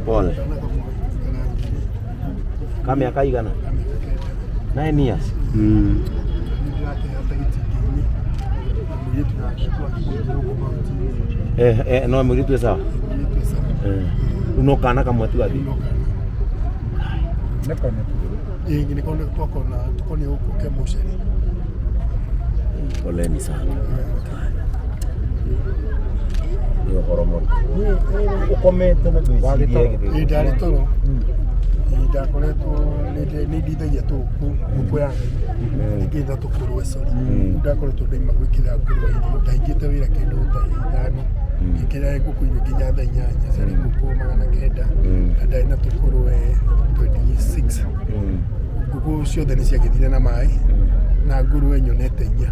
Pole. Kana kamwe karathire. Ka mĩaka igana? Ka mĩaka 9. 9 years. Nĩ ndĩrateaga itingĩ-inĩ na mũirĩtu wake twakĩte gũkũ mahuti-inĩ. Eh, eh, no mũirĩtu e sawa? Mũirĩtu e sawa. Eh. Rĩu no kana kamwe tu athi. No kana. Ĩĩ nĩko twakona tukonie gũkũ kemocerĩ. Poleni sana. Nĩ ũhoro mũno. Ũkomete na ndwĩcirie Ĩĩ ndarĩ toro. Ĩĩ ndakoretwo nĩ ndithagia tũkũ ngũkũ ya Ngai ngĩtha tũkũrwe, sorry. Ndakoretwo ndaima gwĩkĩra ngũrwe irio, ndahingĩte wĩra kĩndũ thaa 5, ngĩkĩra ngũkũ irio nginya thaa 8, ciarĩ ngũkũ 900 na ndarĩ na tũkũrwe 26. Ngũkũ ciothe nĩ ciagĩthire na maĩ na ngũrwe nyonete inya.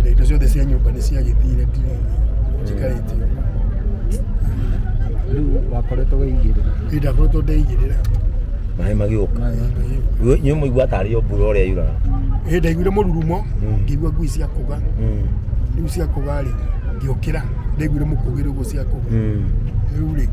Na indo ciothe cia nyũmba nĩ ciagĩthire, ndirĩ njikarĩte ũguo. Rĩu wakoretwo wĩigĩrĩra? Ĩĩ ndakoretwo ndeigĩrĩra. Maĩ magĩũka. Nĩ mũigua tarĩ o mbura ũrĩa yuraga. Ĩĩ ndaiguire mũrurumo, ngĩigua ngui ciakũga. Rĩu ciakũga rĩ, ngĩũkĩra, ndaiguire mũkũgĩre ũguo ciakũga. Rĩu rĩ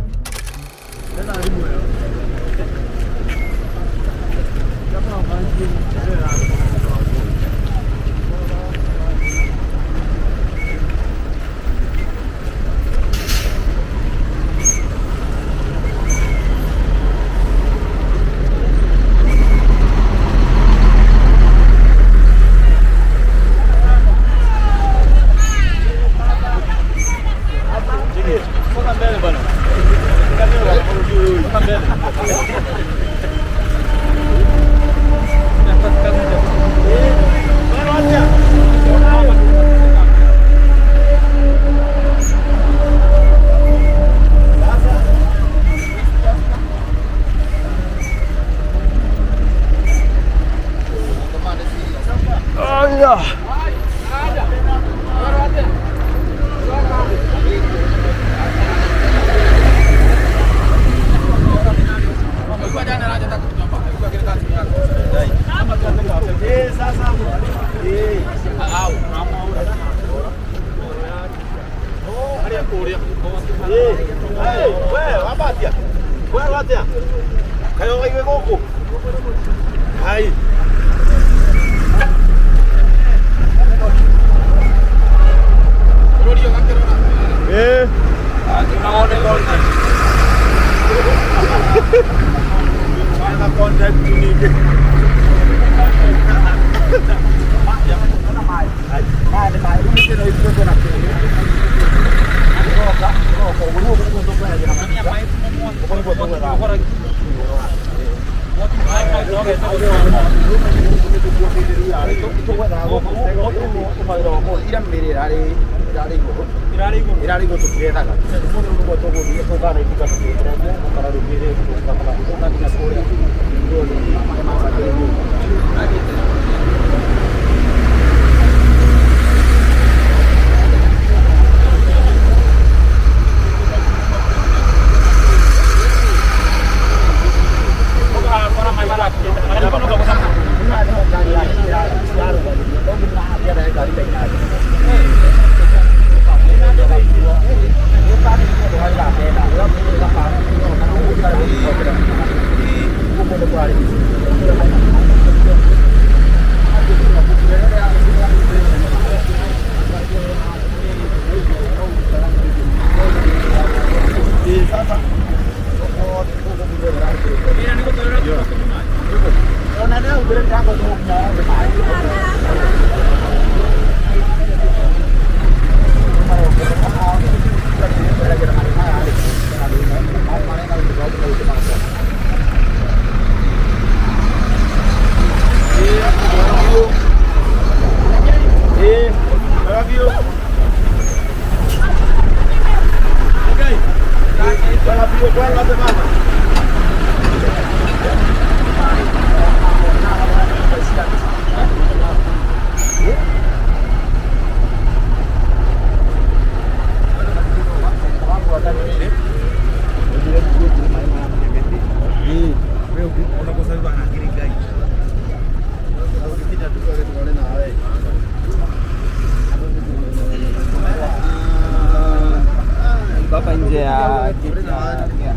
Hapa nje ya gate ya.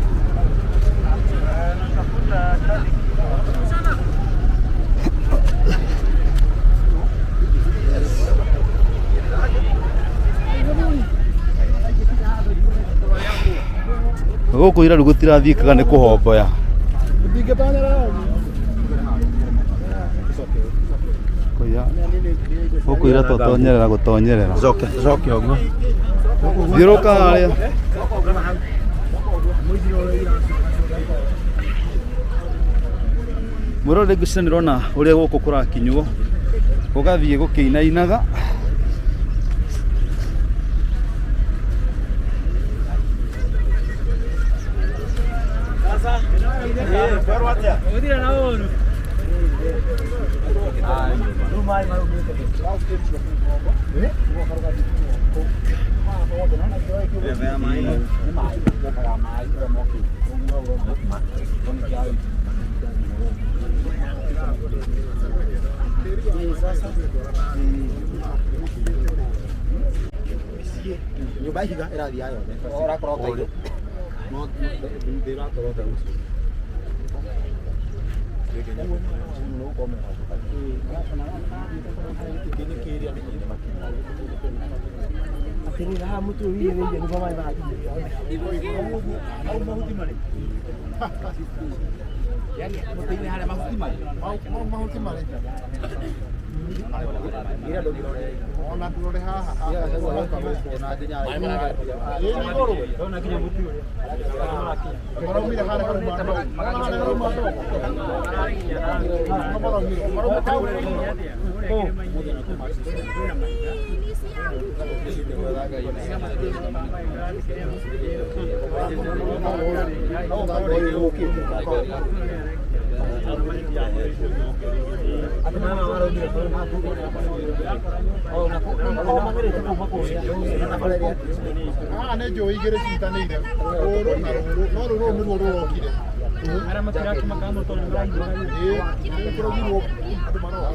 Gũkũ iraru gũtirathiĩkaga nĩ kũhomboya. Gũkũ ira twatonyerera gũtonyerera. Coke coke ũguo. Thiũrũka harĩa. Mwĩroreri ngwĩciria nĩ ũrona ũrĩa gũkũ kũrakinywo gũgathiĩ gũkĩinainaga. Nyũmba ihiga ĩrathiĩ yothe ũrakorwo ta igũrũ no thĩ ĩrakorwo ta ũcio. Mahuti marĩ ona ndũrore haha ĩ nĩ igũrũ maraumire harĩa harauma ndogo harĩa harauma ndogo maraumire maraumĩte hau. Haha nĩ njũĩ igĩrĩ cinyitanĩire, rũrũ na rũrũ, no rũrũ nĩruo rũrokire. Ĩĩ, nĩ kũraugirwo andũ maroka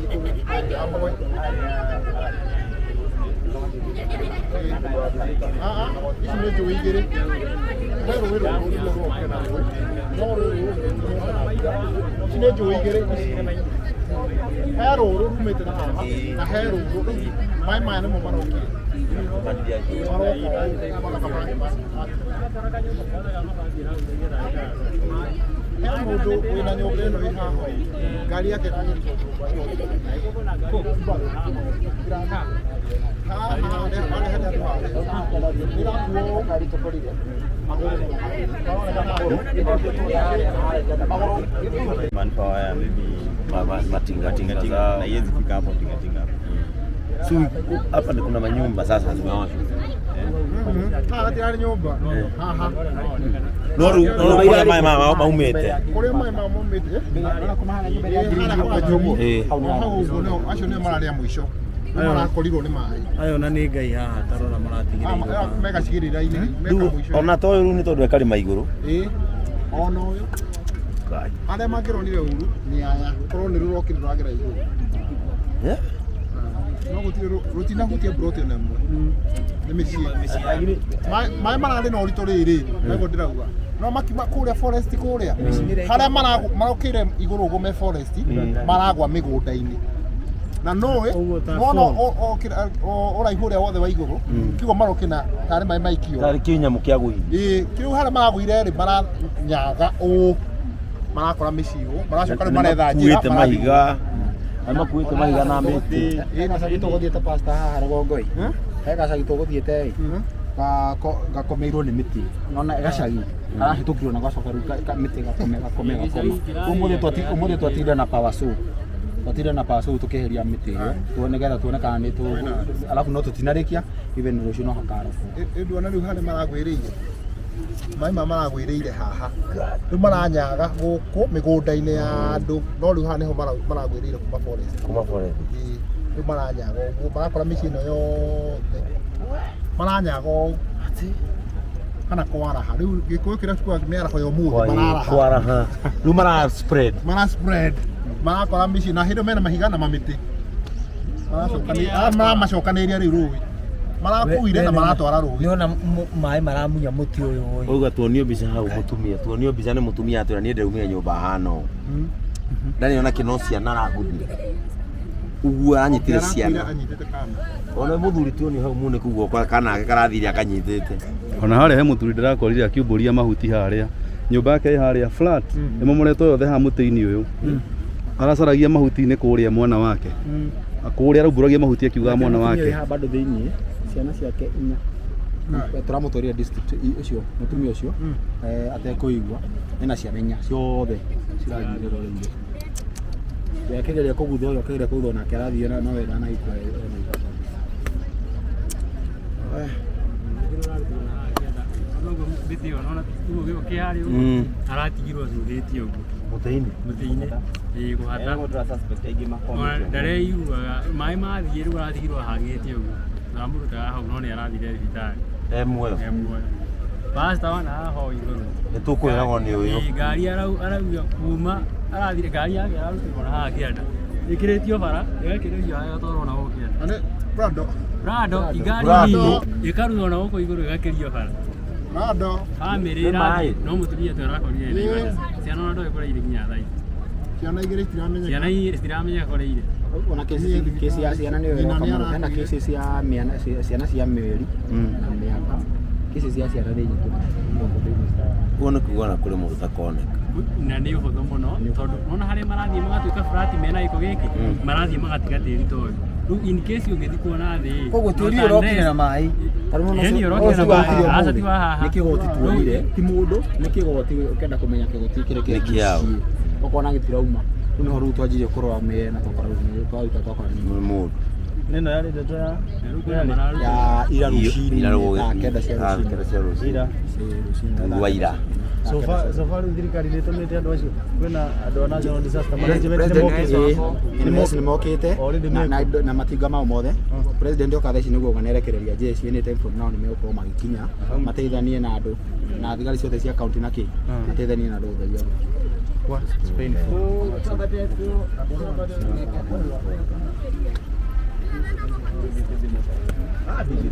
amwe. Haha, ici nĩ njũĩ igĩrĩ. He rũĩ rũrũ nĩruo rũrokire na rũĩ, no rũrũ rũroka na mbura. Ici nĩ njũĩ igĩrĩ ici. He rũrũ rumĩte na haha, na he rũrũ rĩu maĩ maya nĩmo marokire. Maroka ũũ, maroka maĩ maya. He mũndũ wĩna nyũmba ĩno ĩ haha ĩ, ngari yake ĩragerio nyũmba ĩyo. Haha harĩa harĩa harĩa andũ harĩa. Ĩrakuo magũrũ. Manpower ya maybe Matingatinga tingatinga zao. na iwezi fika hapo tingatinga hapo. Si hapa ni kuna manyumba sasa zimeoshwa. Haha hatirarĩ nyũmba. Haha. No rĩu no rĩu kũrĩa maĩ maumĩte. Kũrĩa maĩ maya maumĩte. Ĩĩ, harĩa kwa Njogu. Ĩĩ. Hau ũguo nĩho acio nĩo mararĩ a mũico. Nĩo marakorirwo nĩ maĩ. Ayo na nĩ Ngai haha tarora maratigĩrĩirwo Aya me gacigĩrĩra-inĩ, me Rĩu kamũico. ona to ũyũ rĩu nĩ tondũ ekarĩma igũrũ. Ĩĩ, ona ũyũ. Arĩa mangĩronire ũru nĩ aya, korwo nĩ rũrokire rũragera igũrũ. Eh? No gũtirĩ rũtinahutia mburoti ona ĩmwe. Nĩ mĩciĩ. Maĩ mararĩ na ũritũ rĩrĩ, nĩguo ndĩrauga. No makiuma kũrĩa forest kũrĩa, harĩa marokĩire igũrũ ũguo me forest, maragwa mĩgũnda-inĩ. Na noĩ, Ũguo ta nona fall. ũraihu ũrĩa wothe wa igũrũ, kiugo marokĩna tarĩ maĩ maikio. Tarĩ kĩnyamũ kĩa gũithia. Ĩĩ, kĩu harĩa maragũire rĩ maranyaga ũũ marakora mĩciĩ ũũ maracoka rĩu maretha njĩra Makuĩte marathiĩ. mahiga. Makuĩte mahiga na mĩtĩ. He gacagi tũgũthiĩte pastor haha rũgongo-ĩ, he gacagi tũgũthiĩte ĩ, gakomeirwo nĩ mĩtĩ, nona gacagi karahĩtũkirwo na gacoka rĩu mĩtĩ gakome gakome gakoma. Ũmũthĩ twatinda na power saw, twatinda na power saw tũkĩeheria mĩtĩ ĩyo tuone nĩgetha tuone kana nĩ tũ alafu no tũtinarĩkia even rũciũ no hakarogwo. Ĩ nduona rĩu harĩa maragwĩrĩire maĩ maya maragwĩrĩire haha rĩu maranyaga gũkũ mĩgũnda-inĩ ya andũ no rĩu haha nĩho maragwĩrĩire kuma forest. Kuma forest. Ĩĩ, rĩu maranyaga ũguo marakora mĩciĩ ĩno yothe maranyaga ũũ kana kwaraha rĩu gĩkũyũ kĩrĩa tugaga mĩaraho ya ũmũthĩ mararaha. Kwaraha. Rĩu mara spread. Mara spread marakora mĩciĩ na hĩndĩ mena mahiga na mamĩtĩ maramacokanĩrĩria rĩu rũĩ marakuire na maratwara rũĩ. Nĩona maĩ maramunya mũtĩ ũyũ ũyũ. Uga tuonio mbica hau mũtumia, tuonio mbica nĩ mũtumia atwĩra niĩ ndĩraumire nyũmba hana ũũ. Ndarĩ ona kĩno ciana araguthire. Uguo aranyitire ciana. Anyitĩte kana. Ona muthuri tu ni hau munĩku guoko kana ake karathire akanyitĩte. Ona harĩa he mũthuri ndĩrakorire akiumbũria mahuti harĩa nyũmba yake ĩ harĩa flat ĩmomoretwo yothe haha mũtĩ-inĩ ũyũ aracaragia mahuti-inĩ kũrĩa mwana wake kũrĩa araumbũragia mahuti akiugaga mwana wake haha bado thĩinĩ ciana ciake inya tũramũtwarire district ũcio mũtumia ũcio atekũigua ena ciana inya ciothe cirathire roreire akĩgeria kũguthwo ũyũ akĩgeria kũguthwo nake arathiĩ no we ndanaikua ena ibata. Aratigirwo acuhĩtie ũguo Mũtĩ-inĩ. Mũtĩ-inĩ ĩĩ kũhata Ona ndareiguaga maĩ mathiĩ rĩu aratigirwo ahang'ĩte ũguo tũramũrutaga hau no nĩ arathire thibitarĩ. E muoyo. E muoyo pasta wana haha o igũrũ. Nĩ tũkwĩragwo nĩ ũyũ. Ĩĩ, ngari arauga kuma arathire ngari yake ararutirwo na haha kĩanda ĩkĩrĩtio bara ĩgakĩrĩrio haha ĩgatwarwo na gũkũ kĩanda. Ane Prado. Prado igari Prado. nini ĩkarutwo na gũkũ igũrũ ĩgakĩrio bara. Prado. Bamĩrĩ Nĩ maĩ. ĩrathiĩ no mũtumia tu arakorire ena ibanda ciana ona ndoĩ kũrĩa irĩ nginya thaa ici. Ciana igĩrĩ itiramenya. Ciana igĩrĩ citiramenya kũrĩa irĩ. Ona kesi ya ciana nĩyo Nyina ĩroka nĩ mũno hena arakuire. kesi cia mĩana ciana cia mĩeri na mĩaka kesi cia ciana nĩ nyingĩ mũno thĩinĩ Ũguo nĩ kuga ona kũrĩ mũndũ takoneka. Na nĩ ũhũthũ mũno tondũ nona harĩa marathiĩ magatuĩka flat mena gĩko gĩkĩ marathiĩ magatiga tĩri ta ũyũ rĩu in case ũngĩthiĩ kuona thĩ Koguo tĩri ũyũ ũrokire na maĩ. Ĩni ũrokire na maĩ aca ti wa haha nĩ kĩgoti tuonire ti mũndũ nĩ kĩgoti ũkenda kũmenya kĩgoti kĩrĩ Nĩ kĩaũ. mũciĩ ũkona gĩtirauma rĩu nĩho rĩu twanjirie kũrora mĩena twakora rĩu twaruta twakora nĩ Nĩ mũndũ. Nĩno yarĩ ndeto ya Rĩu kwĩna mararuta ya ira rũcinĩ Ira thaa kenda cia thaa rũcinĩ kenda cia rũcinĩ. ira. Ĩĩ, rũcinĩ Rwa ira. So far so far rĩu thirikari nĩ ĩtũmĩte andũ acio kwĩna andũ a National Disaster Management nĩ mokĩte. Nĩ mokĩte Already na matinga mao mothe president oka thaa ici nĩguo ganerekereria jeshi any time from now nĩ megũkorwo magĩkinya mateithanie na andũ na thigari ciothe cia county na kĩ mateithanie na andũ gũtheria It's painful.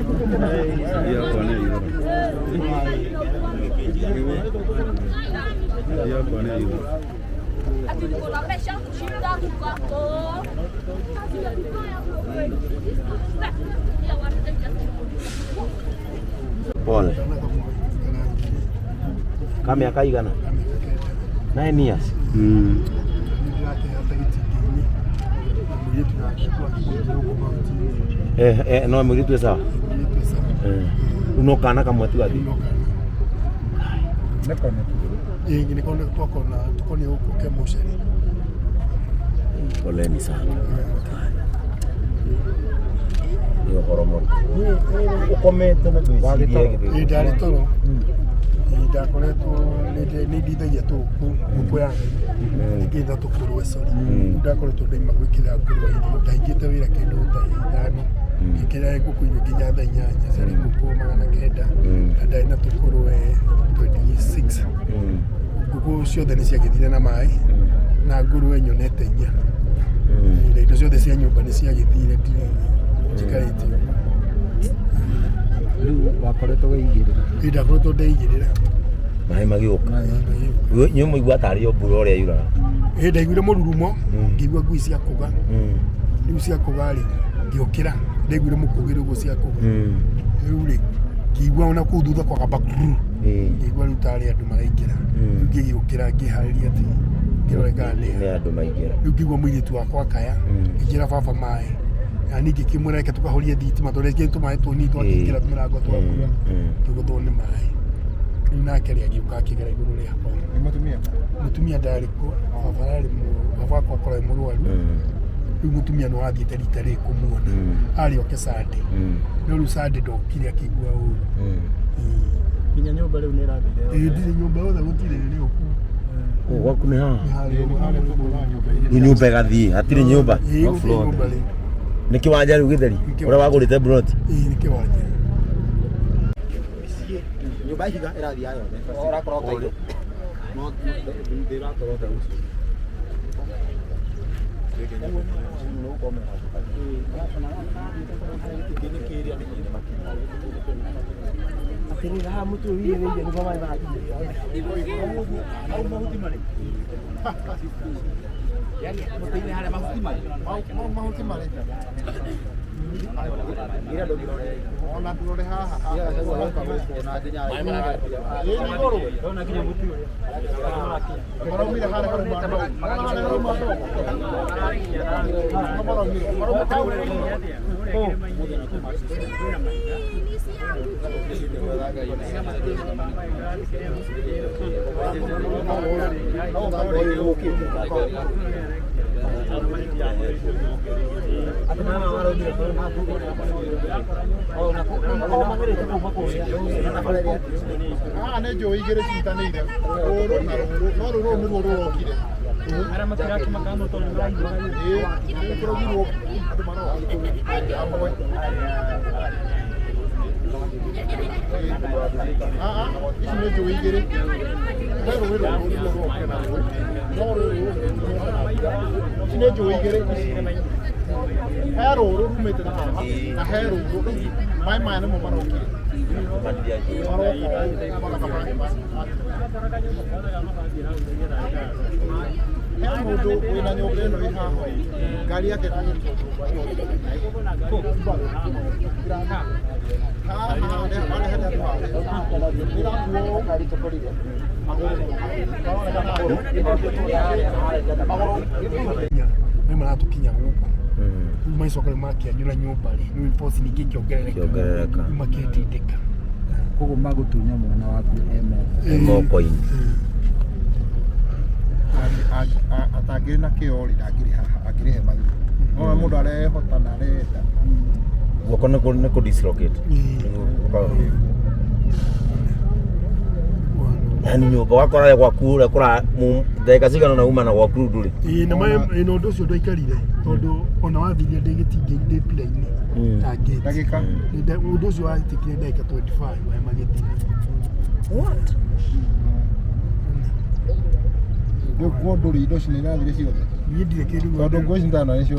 Yakwa nĩ igũrũ. Yakwa nĩ igũrũ. Pole. Ka mĩaka igana? Ka mĩaka kenda. 9 years. Nĩ ndĩrakĩhata gĩtingĩ-inĩ na mũirĩtu nake twakĩgũrĩte gũkũ mahuti-inĩ. Eh eh no mũirĩtu e sawa. Mũirĩtu e sawa. Eh. Rĩu no kana kamwe tu athiĩ. No kana. Ĩĩ nĩko twakona tukonie gũkũ kemocerĩ. Poleni sana. Nĩ ũhoro mũritũ. Ũkomete na ndwĩcirie Ĩĩ ndarĩ toro. Ĩĩ ndakoretwo nĩ ndithagia tũkũ ngũkũ ya Ngai ingĩ ithatũ kũrũe sorry. Ndakoretwo ndaima gwĩkĩra ngũrwe irio ndahingĩte wĩra kĩndũ thaa ithano ngĩkĩra ngũkũ irio nginya thaa inyanya ciarĩ ngũkũ 900 na ndarĩ na tũkũrwe 26 ngũkũ ciothe nĩ ciagĩthire na maĩ na ngũrwe nyonete inya na indo ciothe cia nyũmba nĩ ciagĩthire ndirĩ njikarĩte ũguo. Rĩu wakoretwo wĩigĩrĩra. Ĩĩ ndakoretwo ndeigĩrĩra. Maĩ magĩũka. Nĩ mũigua tarĩ o mbura ũrĩa yuraga. Ĩĩ ndaiguire mũrurumo ngĩigua ngui cia kũga rĩu cia kũga rĩ ngĩũkĩra ndaiguire mũkũgĩre ũguo cia kũga rĩu rĩ ngĩigua ona kũu thutha kwagamba nguru ngĩigua rĩu tarĩ andũ maraingĩra rĩu ngĩgĩũkĩra ngĩharĩria atĩ ngĩrore kana nĩ Nĩ andũ maingĩra. rĩu ngĩigua mũirĩtu wakwa akaya ngĩnjĩra baba maĩ na niĩ ngĩkĩmwĩra reke tũkahorie thitima tondũ rĩngĩ tũmaĩ tũnini twakĩingĩra mĩrango twakua tũgũthwo nĩ maĩ rĩu nake rĩ agĩũka akĩgera igũrũ rĩakwa. Nĩ mũtumia? Mũtumia ndarĩ kuo baba ararĩ baba wakwa akorwo e mũrwaru rĩu mũtumia nĩ wathiĩte rita rĩrĩ kũmuona arĩ oke Sunday no rĩu Sunday ndokire akĩigua ũru. Nginya nyũmba rĩu nĩ ĩrathire. Ĩĩ ndirĩ nyũmba yothe gũtirĩ rĩ ũkuo. Kũu gwaku nĩ haha? Nĩ harĩa Rĩu nyũmba ĩgathiĩ hatirĩ nyũmba. Ĩĩ gũtirĩ nyũmba rĩ. Nĩ kĩwanja rĩu gĩtheri ũrĩa wagũrĩte plot. Ĩĩ nĩ kĩwanja. Nyũmba ihiga ĩrathiĩ yothe ũrakorwo ta igũrũ no thĩ ĩrakorwo ta ũcio. Atĩrĩrĩ haha mũtĩ ũyũ wĩigĩrĩire nĩguo maĩ marakinyĩra. Mũtĩ-inĩ harĩa mahuti marĩ. Mahuti marĩ ona ndũrore haha ĩ nĩ igũrũ maraumire harĩa harauma ndogo harĩa harauma ndogo maraumire maraumĩte Haha nĩ njũĩ igĩrĩ cinyitanĩire rũrũ na rũrũ no rũrũ nĩruo rũrokire Arĩa matirakĩmaka mũno tondũ nĩmaraiguaga ĩĩ rĩu kũraugirwo andũ maroka amwe. Aa, ici nĩ njũĩ igĩrĩ he rũĩ rũrũ nĩruo rũrokire na rũĩ no rũrũ ici nĩ njũĩ igĩrĩ ici he rũrũ rumĩte na haha na he rũrũ rĩu maĩ maya nĩmo marokire maroka ũũ magoka maĩ he mũndũ wĩna nyũmba ĩno ĩ haha ngari yake ĩragerio nyũmba ĩyo haha harĩa harĩa andũ harĩa ĩrakuo magũrũ nĩ maratũkinya gũkũ rĩu magĩcoka rĩu makĩanjũra nyũmba rĩ rĩu force ningĩ ĩkĩongerereka Ĩkĩongerereka. rĩu makĩndindĩka Koguo magũtunya mwana waku e moko. E moko-inĩ. Atangĩrĩ na kĩo rĩ ndangĩrĩ haha angĩrĩ hema-inĩ no mũndũ arehota na arenda Guoko nĩ kũ dislocate. Yani nyũmba wakora gwaku ũrĩa kũra ndagĩka cigana na uma na gwaku rĩu ndũrĩ. Ĩĩ na maĩ na ũndũ ũcio ndwaikarire tondũ ona wathirie ndĩ gĩtingĩ ndĩ pira-inĩ ta gate. Ndagĩka? Ũndũ ũcio wahĩtũkire ndagĩka 25 maĩ magĩthira. What? Rĩu nguo ndũrĩ indo ici nĩ irathire ciothe. Niĩ ndirĩ kĩndũ Tondũ nguo ici ndana nĩcio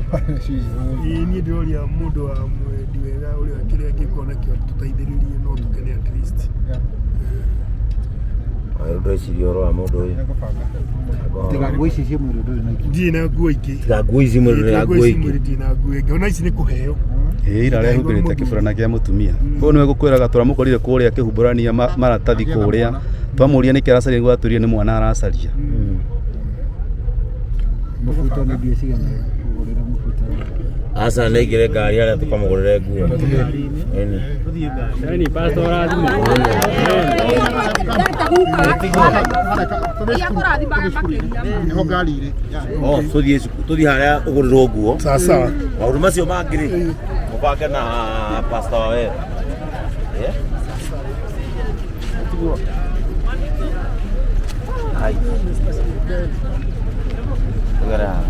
Ĩĩ niĩ ndĩroria mũndũ wa mwendi wega ũrĩa kĩrĩa angĩkorwo nakĩo tũteithĩrĩrie no tũkene at least. Rĩu ndĩreciria ũhoro wa mũndũ ũyũ. Tiga nguo ici ciĩ mwĩrĩ ndũrĩ na ingĩ. Ndirĩ na nguo ingĩ. Tiga nguo ici mwĩrĩ ndũrĩ na nguo ici ingĩ. mwĩrĩ ndirĩ na nguo ingĩ. Ona ici nĩ kũheo. Ĩĩ ira arehumbĩrĩte kĩburana kĩa mũtumia. Koguo nĩwe ngũkwĩraga tũramũkorire kũrĩa akĩhumbũrania maratathi kũrĩa. Twamũria nĩkĩ aracaria nĩguo atwĩrire nĩ mwana aracaria. Mũbuto nĩ mbia cigana ũgũrĩra mũbuto? Aca nĩ aingĩre ngari harĩa tũkamũgũrĩre nguo. Ĩni. Yaani pastor ũrathimwo. Nĩho ngari irĩ. Oh, tũthiĩ tũthiĩ harĩa ũgũrĩrwo nguo. Sawa sawa. Maũndũ macio mangĩ rĩ, mũbange na pastor wa wera. Yeah? Tiguo. Ai. Tũgere haha.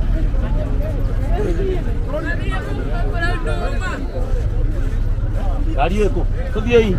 Ngari ĩkũ? Tũthiĩi.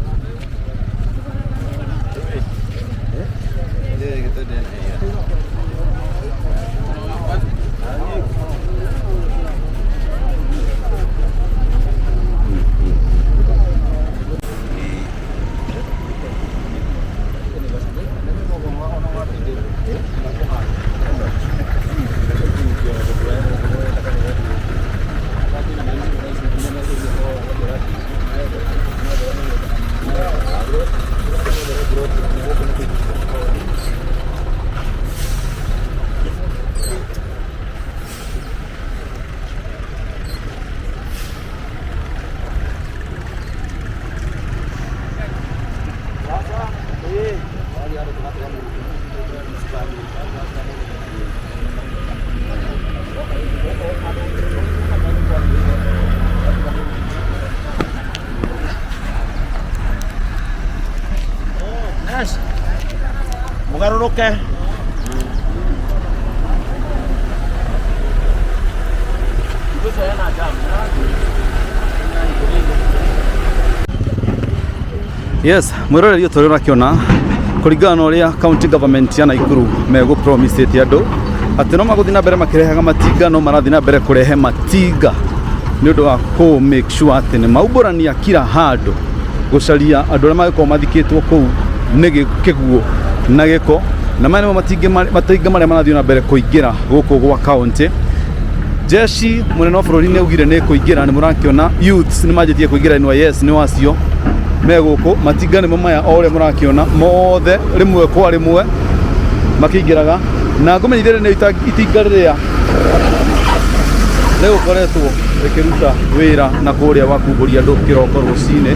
Mũgarũrũke. Yes, mwĩroreri ũyũ tũrĩ ũrakĩona kũringana na ũrĩa county government ya Nakuru megũ promisĩte andũ atĩ no magũthiĩ na mbere makĩrehaga matinga no marathiĩ na mbere kũrehe matinga nĩ ũndũ wa kũ make sure atĩ nĩ maumbũrania kila handũ gũcaria andũ arĩa mangĩkorwo mathikĩtwo kũu nĩ kĩguũ na gĩko Na maya nĩmo matinga marĩa marathiĩ na mbere kũingĩra gũkũ gwa kaũntĩ. Jeshi mũnene wa bũrũri nĩ augire nĩ kũingĩra, nĩ mũrakĩona youths nĩ manjĩtie kũingĩra NYS, nĩ wacio me gũkũ. Matinga nĩmo maya o ũrĩa mũrakĩona mothe rĩmwe kwa rĩmwe makĩingĩraga, na ngũmenyithie nĩ itinga rĩrĩa rĩgũkoretwo rĩkĩruta wĩra na kũrĩa wa kumbũria andũ kĩroko rũcinĩ.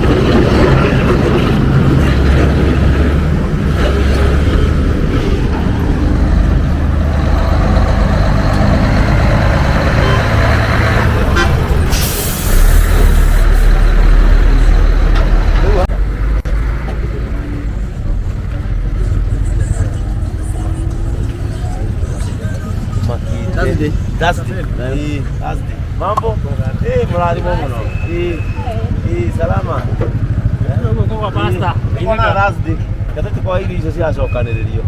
Thursday. Thursday. Thursday. Mambo? Eh, mrathimo muno. Eh, eh, salama. Kwa pasta. Ona Thursday. Gatheti kwa irio icio ciracokanĩrĩrio.